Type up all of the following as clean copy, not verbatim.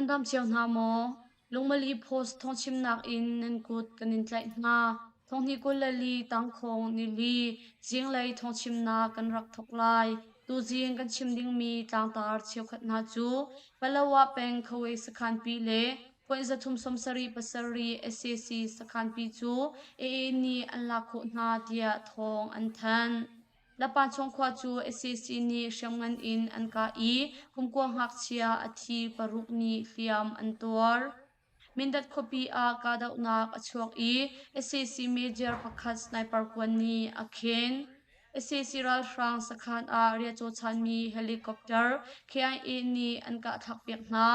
Nan dam cio hna maw? Lungmali Post thawngchimnak in nan kut kan in tlaih hna. Thonghnih 24 tangkhawng nili zinglei thawngchimnak kan rak thawk lai. Tuzing kan chim dingmi tlangtar cheukhat hna cu Palawa peng Khawei sakhanpi le point 377 sac sakhanpi cu AA nih an lak khawh hna tiah thawng an thanh. Lapanchawng khua cu sac nih hriamngan in an kah i kumkua ngakchia a thi paruk nih hliam an tuar. Mindat khuapi ah kahdohnak a chuak i sac major pakhat sniper kuan nih a khen. Sac ralhrang sakhan ah riahcaw chanmi helicopter KIA nih an kahthlakpiak hna.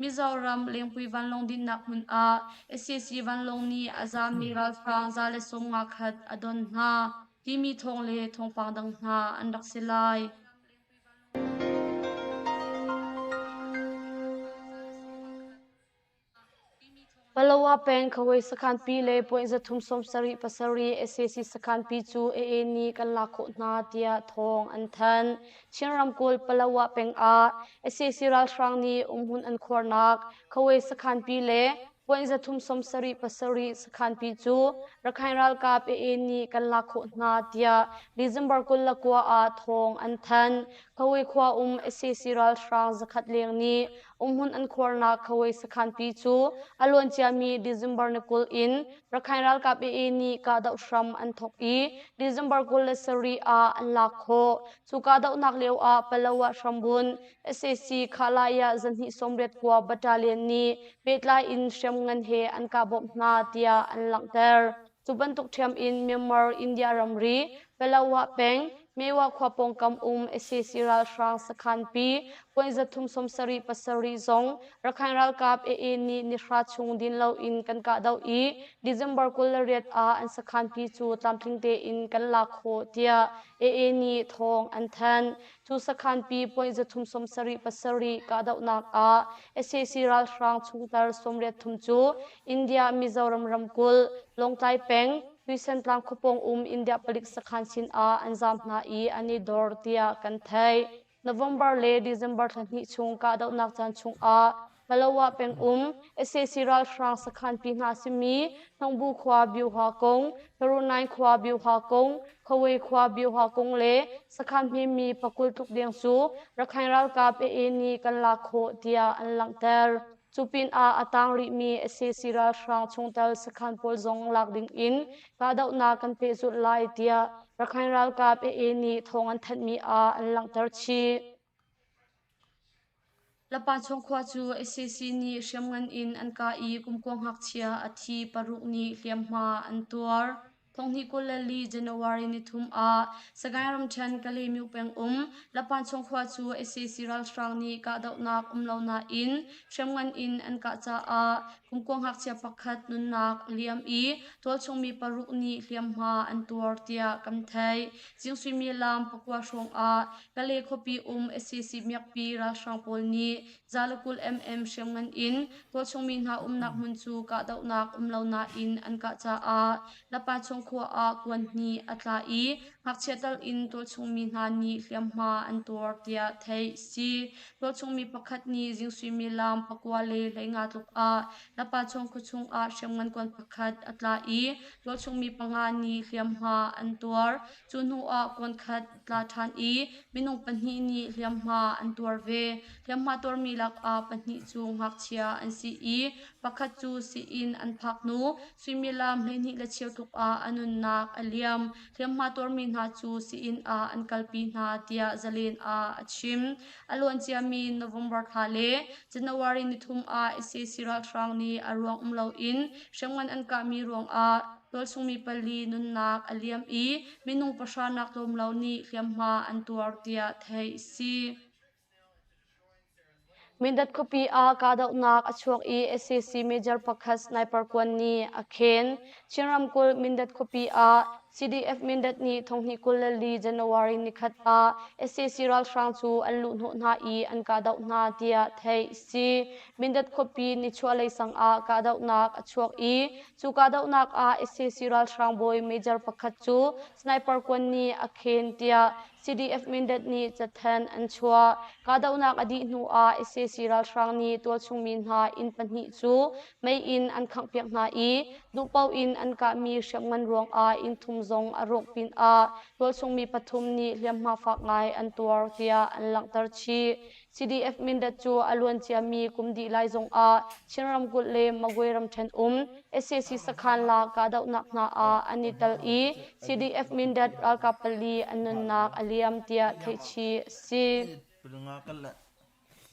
Mizoram Lengpui vanlawng dinhnak hmun ah sac vanlawng nih a zaammi ralhrang 150 khat a don hna timi thawng le thawngpang dang hna an rak si lai. Palawa peng Khawei sakhanpi le point 377 sac sakhanpi cu AA nih kan lak khawh hna tiah thawng an thanh. Chin ramkulh Palawa peng ah sac ralhrang nih umhmun an khuarnak Khawei sakhanpi le point 377 sakhanpi cu Rakhine ralkap AA nih kan lak khawh hna tiah December 29 ah thawng an thanh. Khawei khua um sac ralhrang zakhat leng nih umhmun an khuarnak Khawei sakhanpi cu a luanciami December ni 20 in Rakhine ralkap AA nih kahdoh hram an thawk i December 27 ah an lak khawh. Cu kahdohnak lio ah Palawa hrambunh sac Khalaya 289 Battalion nih pehtlai in hriamngan he an kah bawmh hna tiah an langhter. Cu bantuk ṭhiam in Myanmar India ramri Palawa peng Mewa khua pawngkam um sac ralhrang sakhanpi point 377 zong Rakhine ralkap AA nih nihra chung din loin kan kahdoh i December 28 ah an sakhanpi cu tlamtling tein kan lak khawh tiah AA nih thawng an thanh. Cu sakhanpi point 377 kahdohnak ah sac ralhrang chungtel 83 cu India Mizoram ramkulh Lawngtlai peng Tuisentlang khuapawng um India palik sakhan sin ah an zaam hna i an i dor tiah kan theih. November le December thla hnih chung kahdohnak caan chung ah Palawa peng um sac ralhrang sakhan pi hna simi Hnongbu khua Byuha kong, Perunain khua Byuha kong, Khawe khua Byuha kong le sakhan hmemi pakul tluk deng cu Rakhine ralkap AA nih kan lak khawh tiah an langhter. Cu pinah a tang rihmi sac ralhrang chungtel sakhan pawl zong lak ding in kahdohnak kan pehzulh lai tiah Rakhine ralkap AA nih thawng an thanhmi ah an langhter chih. Lapachawng khua cu sac nih hriamngan in an kah i kumkua ngakchia a thi paruk nih hliamhma an tuar. Thonghnih 24 January nithum ah Sagaing ramṭhen Kalaymyo peng um Lapanchawng khua cu sac ralhrang nih kahdohnak um lo nain hriamngan in an kah caah kumkua ngakchia pakhat nunnak a liam i tualchung mi paruk nih hliamhma an tuar tiah kan theih. Zing suimilam pakua hrawng ah Kalay khuapi um sac miakpi ralhrang pawl nih 120 mm hriamngan in tualchung mi hna umnak hmun cu kahdohnak um lo nain an kah caah Lapachung khua ah kuan hnih a tla i ngakchia tal in tualchung mi hna nih hliamhma an tuar tiah theih si. Tualchung mi pakhat nih zing suimilam pakua le hleinga tluk ah Lapachung khuachung ah hriamngan kuan pakhat a tla i tualchung mi panga nih hliamhma an tuar. Cu hnu ah kuan khat tla ṭhan i minung pahnih nih hliamhma an tuar ve. Hliamhma tuarmi lakah pahnih cu ngakchia an si i pakhat cu sii-inn an phak hnu suimilam 12 le cheu tluk ah a nunnak a liam. Hliamhma tuarmi hna cu sii-inn ah an kalpi hna tiah Zalen ah a chim. A luanciami November thla le January nithum ah sac ralhrang nih a ruang um loin hriamngan an kahmi ruangah tualchungmi pali nunnak a liam i minung pahra nak tlawm lo nih hliamhma an tuar tiah theih a si. Mindat khuapi ah kahdohnak a chuak i sac major pakhat sniper kuan nih a khen. Chin ramkulh Mindat khuapi ah CDF Mindat nih thonghnih 24 January nikhat ah sac ralhrang cu an luhhnawh hna i an kahdoh hna tiah theih a si. Mindat khuapi nichuahlei sang ah kahdohnak a chuak i Cu kahdohnak ah sac ralhrang bawi major pakhat cu sniper kuan nih a khen tiah CDF Mindat nih cathanh an chuah. Kahdohnak a dih hnu ah sac ralhrang nih tualchung mi hna inn pahnih cu mei in an khanghpiak hna i duhpaoh in an kahmi hriamngan ruangah inn thum zong a rawk pinah tualchung mi pathum nih hliamhma fak ngai an tuar tiah an langhter chih. CDF Mindat cu a luanciami kum dih lai zongah Chin ramkulh le Magway ramṭhen um sac sakhan la kahdohnak hna ah an i tel i CDF Mindat ralkap pali an nunnak a liam tiah theihchih a si.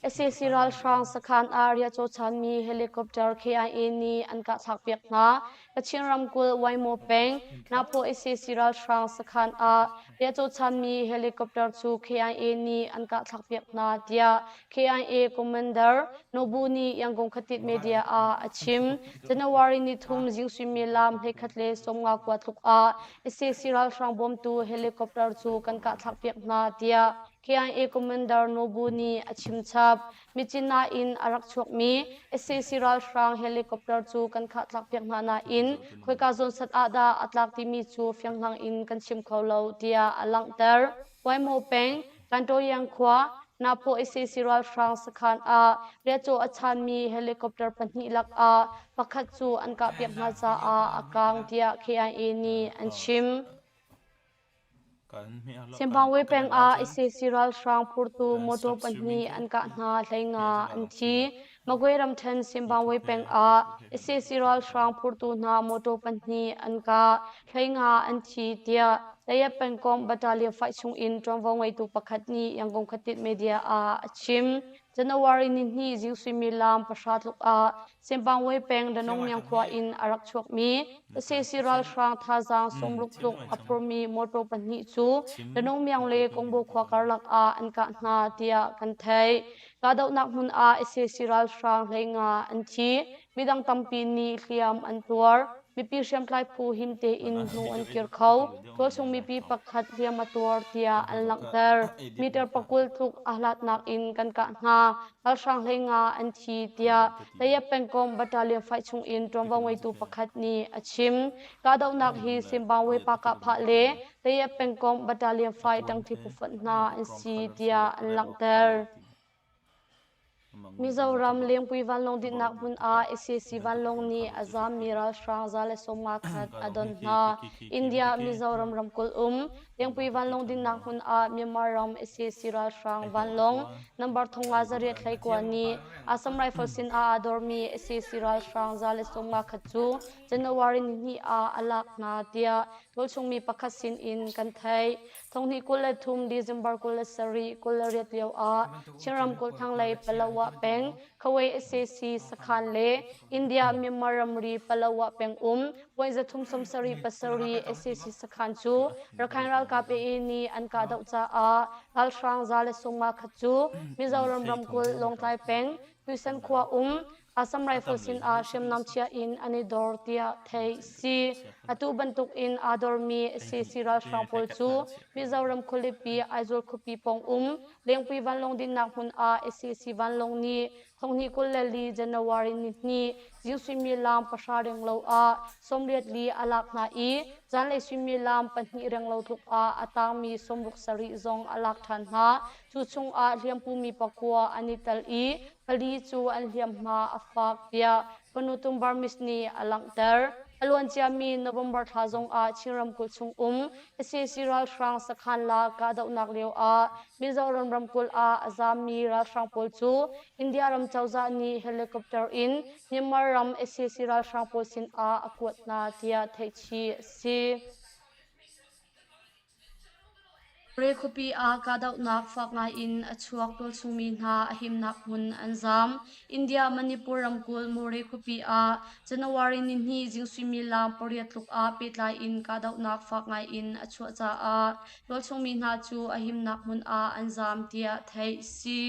Sac ralhrang sakhan ah riahcaw chanmi helicopter KIA nih an kahthlakpiak hna. Kachin ramkulh Waimo peng Napo sac ralhrang sakhan ah riahcaw chanmi helicopter cu KIA nih an kahthlakpiak hna tiah KIA Commander Nobu nih Yangon Khatit media ah a chim. January ni thum zing suimilam 11 le 50 kua tluk ah sac ralhrang bawmtu helicopter cu kan kahthlakpiak hna tiah KIA Commander Nobu nih a chim chap. Myitkyina in a rak chuakmi sac ralhrang helicopter cu kan khahtlakpiak hna nain khoika zawn sat ah dah a tlak timi cu fianghlang in kan chim kho lo tiah a langhter. Waimo peng, Kantoyang khua, Naphaw sac ralhrang sakhan ah riahcaw a chanmi helicopter pahnih lakah pakhat cu an kahpiak hna caah a kaang tiah KIA nih an chim. Zimbabwe peng ah sac ralhrang phurtu motor pahnih an kah hna 15 an thi. Magway ramṭhen Zimbabwe peng ah sac ralhrang phurtu hna motor pahnih an kah 15 an thi tiah Tayap pengkomh Battalion 5 chungin ṭuanvo ngeitu pakhat nih Yangon Khatit media ah a chim. January nihnih zing suimilam pahra tluk ah Zimbabwe peng Danongmyang khua in a rak chuakmi sac ralhrang thazaang sawmruk tluk a phurmi motor pahnih cu Danongmyang le Kongbo khua karlak ah an kah hna tiah kan theih. Kahdohnak hmun ah sac ralhrang 15 an thi. Midang tampi nih hliam an tuar. Mipi hriamtlai phu him tein hnu an kir kho. Tualchung mipi pakhat hliam a tuar tiah an langhter. Meter 20 tluk a hlatnak in kan kah hna. Ralhrang 15 an thi tiah Tayap pengkomh battalion fight chungin ṭuanvo ngeitu pakhat nih a chim. Kahdohnak hi Zimbabwe Pakahphah le Tayap pengkomh battalion fight ṭangṭi phufonh hna an si tiah an langhter. Mizoram Lengpui vanlawng dinhnak hmun ah sac vanlawng nih a zaammi ralhrang 151 a don hna. India Mizoram ramkulh um Lengpui vanlawng dinhnak hmun ah Myanmar ram sac ralhrang vanlawng number 5829 nih Assam Rifle sin ah aa dormi sac ralhrang 151 cu January nihnih ah a lak hna tiah tualchung mi pakhat sin in kan theih. 2023 December 27 28 lio ah Chin ramkulh thlanglei Palawa peng Khawei sac sakhan le India Myanmar ramri Palawa peng um point 377 sac sakhan cu Rakhine ralkap AA nih an kahdoh caah ralhrang 151 cu Mizoram ramkulh Lawngtlai peng Tuisan khua um Assam Rifle sin ah hriamnam chia in an i dor tiah theih si. Atu bantuk in aa dormi sac ralhrang pawl cu Mizoram khualipi Aizawl khuapi pawng um Lengpui vanlawng dinhnak hmun ah sac vanlawng nih 2024 January nihnih zing suimilam pahra renglo ah 84 a lak hna i zanlei suimilam pahnih renglo tluk ah a tangmi 67 zong a lak ṭhan hna. Cu chungah hliampumi pakua an i tel i pali cu an hliamhma a fak tiah Panutum Burmese nih a langhter. A luanciami November thla zongah Chin ramkulh chung um sac ralhrang sakhan la kahdohnak lio ah Mizoram ramkulh ah a zaammi ralhrang pawl cu India ram cozah nih helicopter in Myanmar ram sac ralhrang pawl sinah a kuat hna tiah theihchih a si. Re khuapi ah kahdohnak fak ngaiin a chuak tualchungmi hna a himnak hmun an zaam. India Manipur ramkulh Mure khuapi ah January nihnih zing suimilam pariat tluk ah pehtlai in kahdohnak fak ngaiin a chuah caah tualchungmi hna cu a himnak hmun ah an zaam tiah theih a si.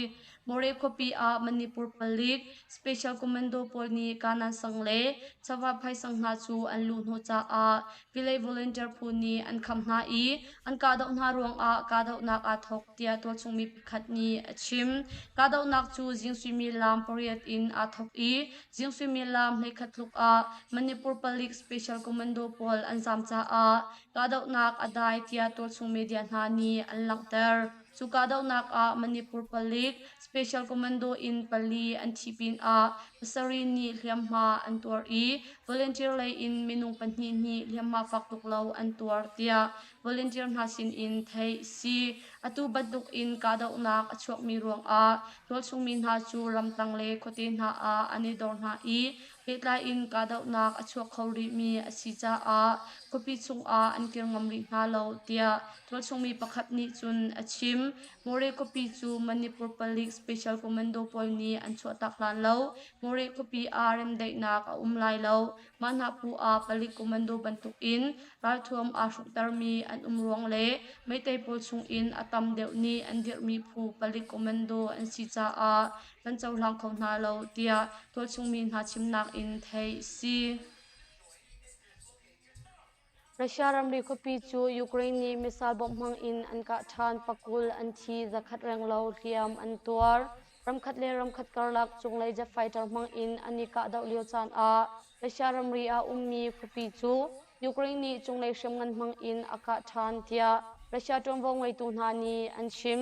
Moreh khuapi ah Manipur palik Special Commando pawl nih Kanan sang le Chavaphai sang hna cu an luhhnawh caah Village Volunteer phu nih an kham hna i an kahdoh hna ruangah kahdohnak aa thawk tiah tualchung mi pakhat nih a chim. Kahdohnak cu zing suimilam pariat in aa thawk i zing suimilam 11 tluk ah Manipur palik Special Commando pawl an zaam caah kahdohnak a dai tiah tualchung media hna nih an langhter. Cu kahdohnak ah Manipur palik Special Commando in pali an thih pinah pasarih nih hliamhma an tuar i volunteer lei in minung pahnih nih hliamhma fak tuk lo an tuar tiah volunteer hna sinin theih a si. Atu bantuk in kahdohnak a chuakmi ruangah tualchungmi hna cu ramtang le khuate hna ah an i dor hna i pehtlai in kahdohnak a chuak kho rihmi a si caah khuapi chungah an kir ngam rih hna lo tiah tualchungmi pakhat nih cun a chim. Moreh khuapi cu Manipur palik Special Commando pawl nih an chuahtak hlan lo Moreh khuapi ah remdaihnak a um lai lo. Mah hna phu ah palik commando bantukin ralthuam aa hruktermi an um ruang le meitei pawl chungin a tam deuh nih an dirhmi phu palik commando an si caah kan cohlang kho hna lo tiah tualchungmi hna chimnak in theih a si. Russia ramri khuapi cu Ukraine nih missile bomb hmang in an kah ṭhan. Pakul an thi, zakhat renglo hliam an tuar. Ramkhat le ramkhat karlak cunglei jet fighter hmang in an i kahdoh lio caan ah Russia ramri ah ummi khuapi cu Ukraine nih cunglei hriamngan hmang in a kah ṭhan tiah Russia ṭuanvo ngeitu hna nih an chim.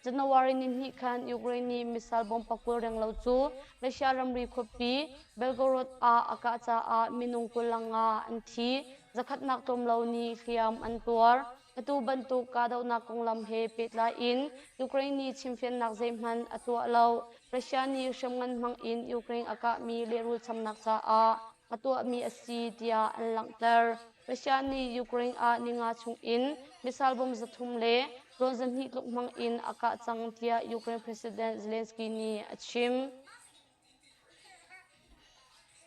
January nihnih khan Ukraine nih missile bomb pakul renglo cu Russia ramri khuapi Belgorod ah a kah caah minung 25 an thi, zakhatnak tlawm lo nih hliam an tuar. Atu bantuk kahdohnak konglam he pehtlai in Ukraine nih chimfiannak zeihmanh a tuah lo. Russia nih hriamngan hmang in Ukraine a kahmi lehrul chamnak caah a tuahmi a si tiah an langhter. Russia nih Ukraine ah ninga chung in missile bomb 300 le drone 200 tluk hmang in a kah cang tiah Ukraine President Zelensky nih a chim.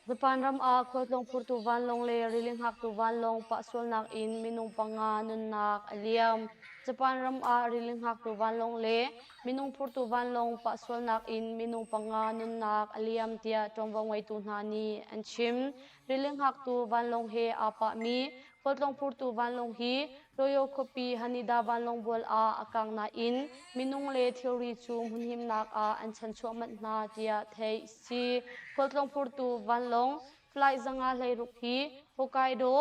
Japan ram ah khualtlawng phurtu vanlawng le rili hngaktu vanlawng pah sualnak in minung panga nunnak a liam. Japan ram ah rili hngaktu vanlawng le minung phurtu vanlawng pah sualnak in minung panga nunnak a liam tiah ṭuanvo ngeitu hna nih an chim. Rili hngaktu vanlawng he aa pahmi Khualtlawng phurtu vanlawng hi Toyo khuapi Haneda vanlawng bual ah a kang nain minung le thilri cu hmunhimnak ah an chanchuah manh hna tiah theih a si. Khualtlawng phurtu vanlawng flight 516 hi Hokkaido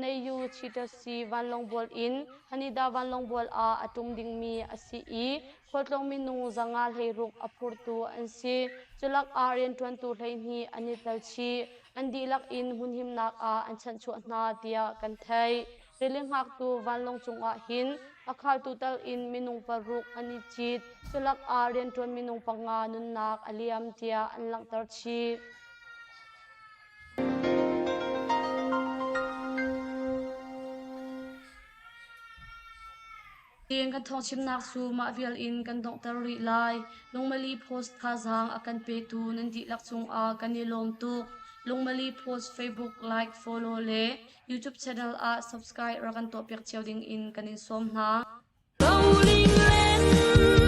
Neiyu Chitose vanlawng bual in Haneda vanlawng bual ah a ṭum dingmi a si i khualtlawng minung 516 a phurtu an si. Culak ah rianṭuantu 12 an i tel chih. An dihlak in hmunhimnak ah an chanhchuah hna tiah kan theih. Rili hngaktu vanlawng cungah hin a khaltu tal in minung paruk an i cit. Culak ah rianṭuan minung panga nunnak a liam tiah an langhter chih. Tiin kan thawngchimnak cu mah vial in kan donghter rih lai. Lungmali Post thazaang a kan petu nan dihlak cungah kan i lawm tuk. Lungmali Post Facebook like, follow le YouTube channel ah subscribe rak kan tuahpiak cio ding in kan in sawm hna. Rolling Land.